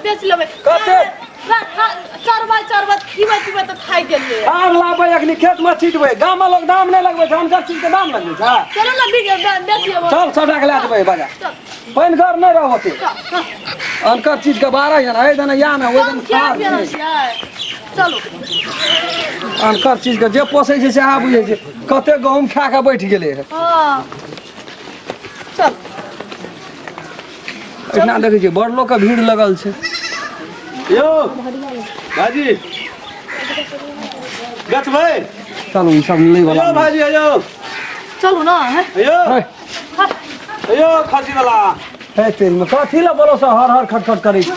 बेच लेबै। कते? चरबै चरबै खिबै पिबै तऽ थाकि गेलियै। आर लाबै अखनी खेत में छिटबै, गाम में लोग दाम नहीं लगबै छै, अनकर चीज के दाम लगबै छै। चलू ने, बेच लेबै। चल, सबटा के लए जेबै बाजार। चल। पानि घर नहीं रह होते। चल, हँ। अनकर चीज के बारह है ना, एहि दने या ना ओहि कम दने खिया खार पिया छै। छियै, चलू। अनकर चीज के जे पोसै छै सएह बुझै छै, कते गहूम खा के बैठ गेलै है। हँ, चल। एहिना देखै छियै बड़ लोक के भीड़ लगल छै। यौ भाजी, गचबै? चलू, ई सब लै वाला। यौ भाजी, यौ। चलू ने हे। यौ। है। यौ खसी वाला। है तेरी में कथी लए बोलो से हर हर खटखट करै छी?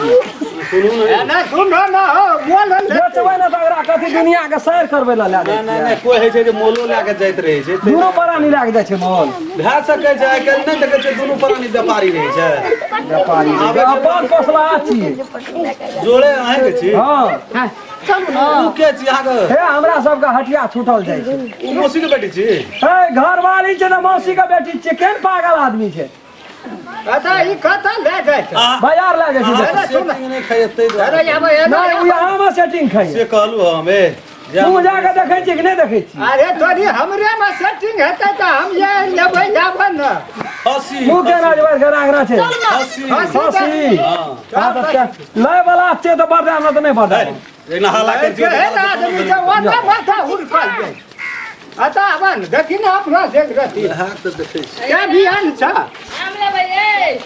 सुनू ने। नहि, सुन न हो, मोल ले। बेचबै ने तऽ ओकरा कथी दुनिया के सैर करबै लए लए नहि जाइ नहि छियै? नहि, कोइ होइ छै जे मोलो लए के जाइत रहै छै। दुनू प्राणी लए के जाइ छै मोल। भए सकै छै, आइ काल्हि नहि देखै छै दुनू प्राणी व्यापारी रहै छै। व्यापारी रहै छै। अपन पोसला छियै। जोड़े अहाँके छी? हँ। चलू ने। ओ के छी अहाँके? हे, हमरा सबके हटिया छूटल जाइ छै। ओ मौसी के बेटी छी? हे, घरवाली छै ने, मौसी के बेटी छियै। केहन पागल आदमी छै। अच्छा, ई कतऽ लए जाइ छै? बाजार लए जाइ छै। अहाँ सेटिंग नहि खाइए ताहि दुआरे। अरे आबै। नहि, ओ यहाँ मे सेटिंग खाइए। से कहलू हम ए जे तू जाके देखै छी कि नहि देखै छी? अरे तोरी, हमरे में सेटिंग हेतै तऽ हम ये लेबै जाबै ने। खसी। मुँह केना जेबै गरा गरा छै। खसी। खसी। हँ। हँ, तऽ लै वाला छै तऽ बर्दा नहि तऽ नहि बर्दा। एना हल्ला करै छी। केहन आदमी छै, ओतऽ माथा हुड़कल जाइ। अच्छा, आबन देखी ने अपना देख रही। इएह तऽ देखै छी। क्या बिहान छ? आम लेबै ए?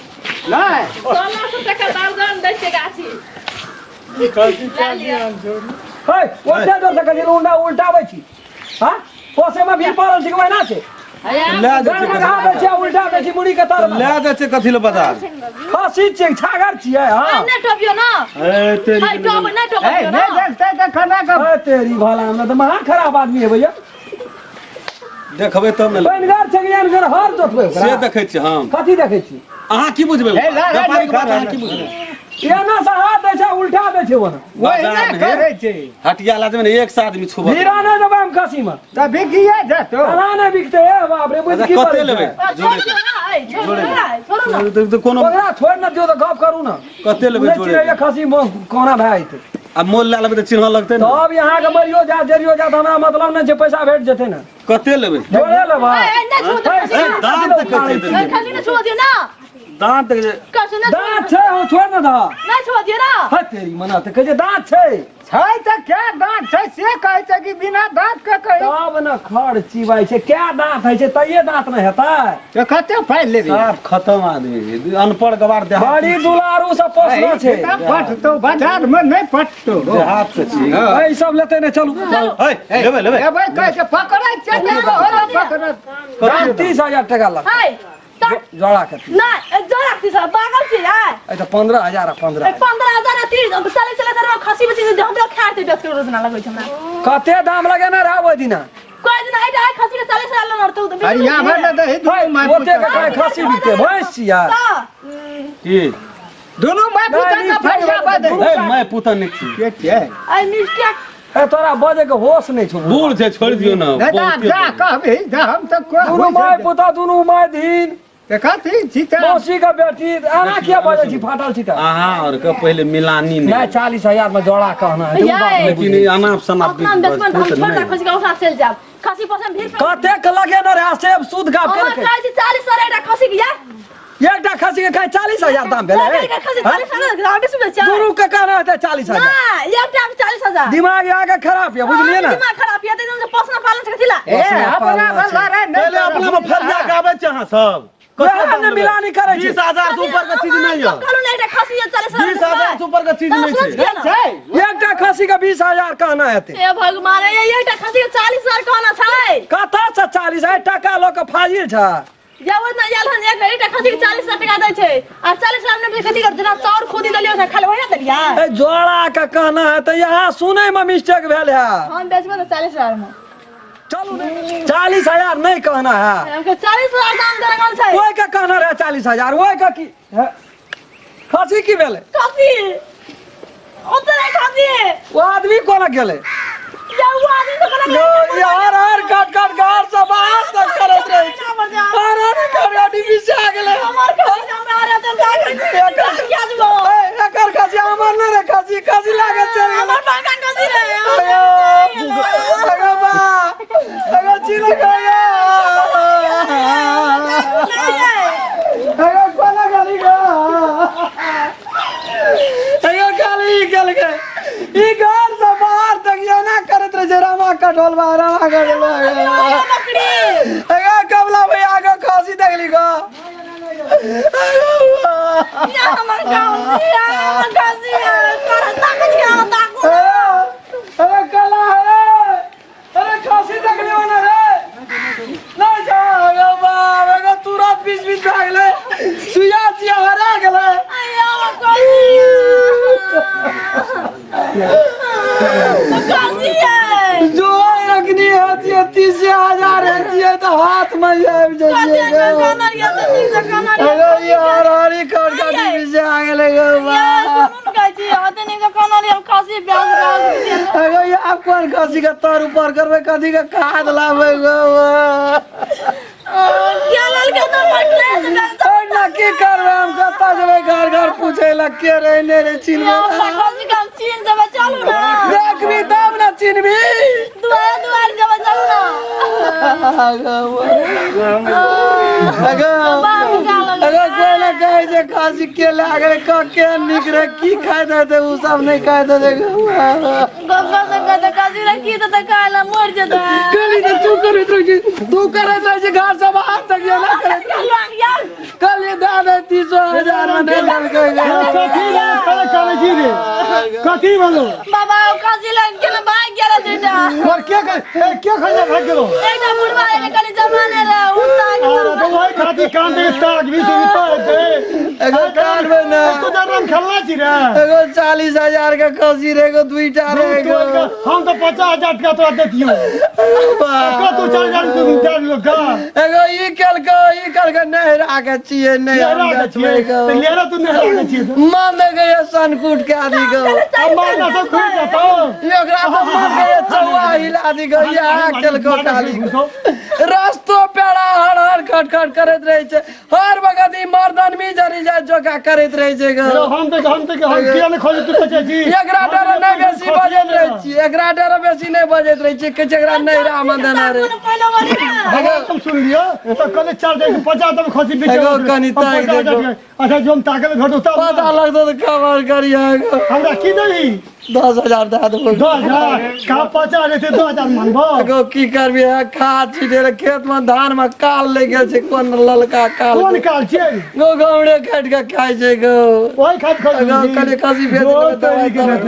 नहि। 1600 टका दर्जन दै छै गाछी, लए लिअ। हे, ओते जोर से कथी उल्टा उल्टाबै छी? हाँ, पोसे में भीड़ पड़ल छै कि वहिना छै? लए जाइ छै। गड़गड़ा दै छै, उल्टा दै छै मुड़ी के तर में। लए जाइ छै कथी लए बाजार? खसी छियै, छागर छियै? हाँ। नहि टोपियो ने। ए तेरी। हाय, टोप नहि ए टोपियो नहि ने। देखतै तऽ खाना के। हे तेरी भला, हमरा तऽ महा खराब आदमी है भैया। देखबै तब ने। पनिगर छै कि अनगर हर जोतबै से ओकरा? देखै छियै हम। कथी देखै छी? अहाँ की बुझबै? हे, ला, ला, व्यापारीके बात ला, अहाँ की बुझबै? एना से हाथ दै छै, उल्टा दै छै ओना। ओहिना बाजारमे करै छै। हटिया लए जेबै ने, एक सए आदमी छुबत। हीरा नहि देबै हम खसी में। तऽ बिकिए जेतौ। एना नहि बिकतै। हे बाप रे, बुझ अच्छा, की कते पड़ै लेबै? छै? छोड़ दियौ ने, ए, छोड़ दियौ ने, छोड़ू ने। तऽ कोनो ओकरा छोड़ि ने दियौ तऽ गप करू ने। कते लेबै नहि जोड़े? चिन्हैये खसी कोना भए जेतै। आ मोल लए लेबै तऽ चिन्हऽ लगतै ने। तब यहाँके मरियो जायत, जरियो जायत, हमरा मतलब नहि छै, पैसा भेट जेतै ने। कते लेबै? जोड़े लेबै। ए, ए, नहि छुअ दियौ खसी ए, ने। दाँत देखै छै। ए, खसी नहि छुअ दियौ ने। दाँत देखै छै। खसी नहि छुअ। दाँत छै हो, छोड़ ने दह। नहि छुअ दियौ ने। हे तेरी मना तऽ कहै छै दाँत छै। छै तऽ क्या दाँत छै से कहै छै कि बिना दाँत के कहै? तब ने खर चिबाइ छै। कै दाँत होइ छै तैये दाँत ने हेतै। तऽ कते पाइ लेबही? साफ खतम आदमी छै, अनपढ़ गवार देहात। बड़ी दुलारू से पोसना छै। पटतौ बाजार में, नहि पटतौ। देहात के छी। ए, ई सब लेतै ने, चलू। है, लेबै लेबै। लेबै कहै छै, पकड़ै छै तऽ पकड़त। 30,000 टका लग हाय जोड़ा के। नहि, जोड़ा 30,000? पागल छी यार। ए तऽ 15,000 आ 15। 15,000 आ 30 40,000 खसी बेची हमरा खाय दे, बेच के रोज ना लगै छै हमरा। कते दाम लगेने रहै ओहि दिना? कोई दिन आइ आइ खसी के 40,000 लेना रहतौ। अरे यहाँ भर ने दही दुनू माय ओते के पुता। खाय खसी बिकते, भैंस छी यार। की? दुनू माय पुता के फरिया बदे। है, मैं पुता निक छी। के के? I mistake. ए, तोरा बजे के होश नहि छौ। बूढ़ छै, छोड़ि दियौ ने। नहि तऽ आब जा कहबही जे हम तऽ कोइ दुनू माय पुता, दुनू माय धीन। तऽ कथी छी तऽ? मौसी के बेटी, एना किया बजै छी? फाटल छी तऽ। अहाँ और के पहिले मिलानी नहि। नहि। 40,000 में जोड़ा कहना है, बात नहि। लेकिन ई अनाप शनाप अपना में बेचबन हम छोड़ ना, खसी के उठा चल जाब, खसी पसंद भीड़। कतेक लगेने रहै सेब सूद गाप अहाँ केलकै? कहै छी 40,000 एकटा खसी के या। एकटा खसी के खाय 40,000 दाम भेलै? एकटा खसी 40,000 दाम बेसी बेच। दुनू के कहना हेतै 40,000? ना, एकटा के 40,000। दिमाग अहाँके खराब यऽ, बुझलियै ने? दिमाग खराब यऽ तऽ पोसना पालन छै कथी ला? ए, अपना वाला रे नहि। पहिले अपना में फरिया के आबै छै अहाँ सब। वएह ने मिलानी करै छै। 20,000 से ऊपर के चीज नहीं है। कहलहुँ ने एकटा खसी यऽ 40,000। 20,000 से ऊपर के चीज नहीं छै। छै। एकटा खसी के 20,000 कहना हेतै? हे भगवान, ए, एकटा खसी के 40,000 कहना छै? कतऽ से 40,000 टका लऽ कऽ फाजिल छै। जब ना आयल हन, एक एकटा खसी के 40,000 टका दै छै आ 40,000 में कथी कर? जेना चाउर खोदी देलियै ओना खाली वही देलियै। ए, जोड़ा के कहना है तऽ यहाँ सुनै में मिस्टेक भेल है। हम बेचबै तऽ 40,000 में। चलू ने, 40,000 नहीं कहना है। हमके 40,000 दाम देना छै। ओहि के कहना रहे 40,000, ओहि के की हे? खसी की भेलै? खसी ओते नहि खसी। ओ आदमी कोना गेलै? या ओ आदमी तऽ कोना? यो, ई हर हर काट काट घर से बाहर तक करैत रहै छै। हर हर काट काट ई बिसा गेलै। हमर खसी हमरा आरे तऽ जा के ए, एकर खसी हमर। खसी लागत चल गेलै। हमर बड़का खसी रहे। अगो, अगो बा, अगो चिलक अगो। अगो कोना गाली गो। अगो गाली निकल गए। ई घर से बाहर तक ये ना करत रहे जे रामा कटोल बा, रामा कटोल बा। बकरी अगो कमला भैया अगो खसी देखली गो। अगो बा। या हमर खसी, या हमर खसी, तोरा ताकत के ताकू। अरे अरे कला है, अरे खांसी देखले होना रे नहीं जा। अरे बाप, एगो तुरंत बीच बीच भए गेलै, सुइया चिया हरा गेलै। या हमर खसी, खसी है। जो अग्नि होती है 30,000 होती है तो हाथ में आबि कते जाइ। कानर या तऽ नीक से कानर या। अरे यार हरी कर कर बीच आ गेलै गो या बाप। सुनू ने, कहै छी ओते नीक से कानर या खसी ब्याज ब्याज। अरे ये आब कोन खसी के तर ऊपर करबै, कथी के खाद लाबै गो? क्या ललके तो पटले से ओइ ना की करबै हम? कतऽ जेबै घर घर पूछै लए के रे ने रे चिन्हबै? खसी के हम चीन जेबै, चलू ना। देखबी तब ने चिन्हबी। दुआर दुआर जेबै, चलू ना। अगो अगो कोइ ने कहै छै खसी के लए गेलै, क के नीक रे, की खाइत हेतै उ सब नहि खाइत हेतै। गोगो से कहते खसी रे की तऽ खाय ला मर जेतै। कहली तऽ तू करैत रहै छी, तू करैत रहै छी, घर से बाहर तक ये ना करैत। चलू यार। कहलियै दए दे, 30,000 मे नहि देलकै। कथी रे, करे करे छी रे, कथी भेलो? बाबा, ओ खसी लग गेल, भाग गेल दुटा। और के ए, के खैले भाग गेलो? एकटा बुढ़वा एले, कहली जमाने रे उठता। अरे तो वही खाती कान दे ताक भी सुनता है। एगो कानमे ने तू जब खेलना छी रे। एगो 40,000 के खसी रे, एगो दुईटा रे एगो। हम तो 50,000 टका तोरा देतियो। का तू 4,000 तू दे दियो का? एगो ई केलको, ई केलको, नहरा के छियै नहि हम लेरा के छियै बेचबै गो। तो लेरा, तू नेहरा के छियै तो। मन गए सनकुट के आदि गो। अब मारना सब खुल जाता। ई ओकरा तो मन गए चौआ हिला दी गो। इएह केलको खाली रस्तो पेड़ा हर हर खट खट करैत रहै छै, हर वक्त ई मर्दनमी जरी जाय जोका करैत रहै छै गो। हम तो हम किया नहीं खोजे तू बेचै छी? एकरा डर नहि बेसी बजैत रहै छी, एकरा डर बेसी नहि बजैत रहै छी। कहै छै एकरा नहि राम देना रे। पहिलो बारी ना। अगर तुम सुन लियो तो कल चार दिन 50 में खसी बेचे। एगो कनि ताकि देखो। अच्छा, जो हम ताकल घटो तब पता लगतो तऽ खबर करिया गो। हमरा की देही? 10,000 दए देबो। 10,000 का? 50 रहते 10,000 मानबो। एगो की करबी है, खाद छिटे रे खेत में, धान में काल लागि गेल छै, कोन ललका काल। कोन काल छियै? गो गौड़े काटि के खाइ छै गो। ओहि खाद खा। एगो कहलियै खसी बेच देबै दवाइ तवाइ।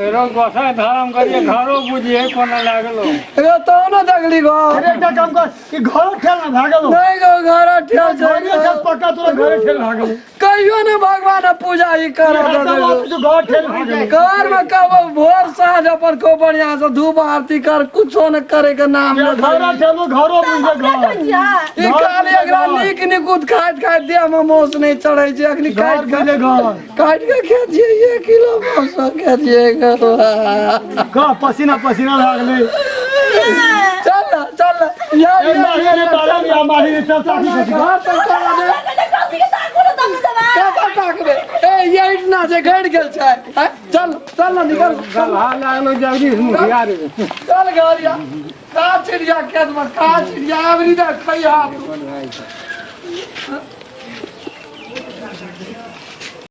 एरो गोसाई धर्म करिए, घरो बुझिए कोना लागलो। एगो तहनो देखली गो। अरे एकटा काम कर कि घरो ठेल ना भागलो। नहि गो, घर ठेल छै। घरे ठेल, पक्का तोरा घरे ठेल भागलो। कहियो ने भगवान पूजा ही कर। घर ठेल भागलो। घर में कबो भोर साँझ अपन खूब बढ़िया से धूप आरती कर, कुछो न करे के नाम न। घरो ठेलो, घरो बुझे घर। ई खाली एकरा नीक निकुत खाइत खाइत देह में मौस नहीं चढ़ै छै अखनी। घर काटि के बुझे घर। काटि के खाइ छियै, 1 किलो मौस खाइ छियै। कह पसीना पसीना लागले। चल ना, चल ना या। ए माही रे बाला या माही रे, चल ताकी खसी। घर तक चल ने। खसी के ताकू ने तब जेबै। कतऽ ताकबै? ए ये इतना छै, घटि गेल छै। आँय, चल चल ना, निकल चल। गलहा लागलो जगदीश मुखिया रे। चल घर या का चिड़िया खेत में, का चिड़िया अबरी दे खैया तू।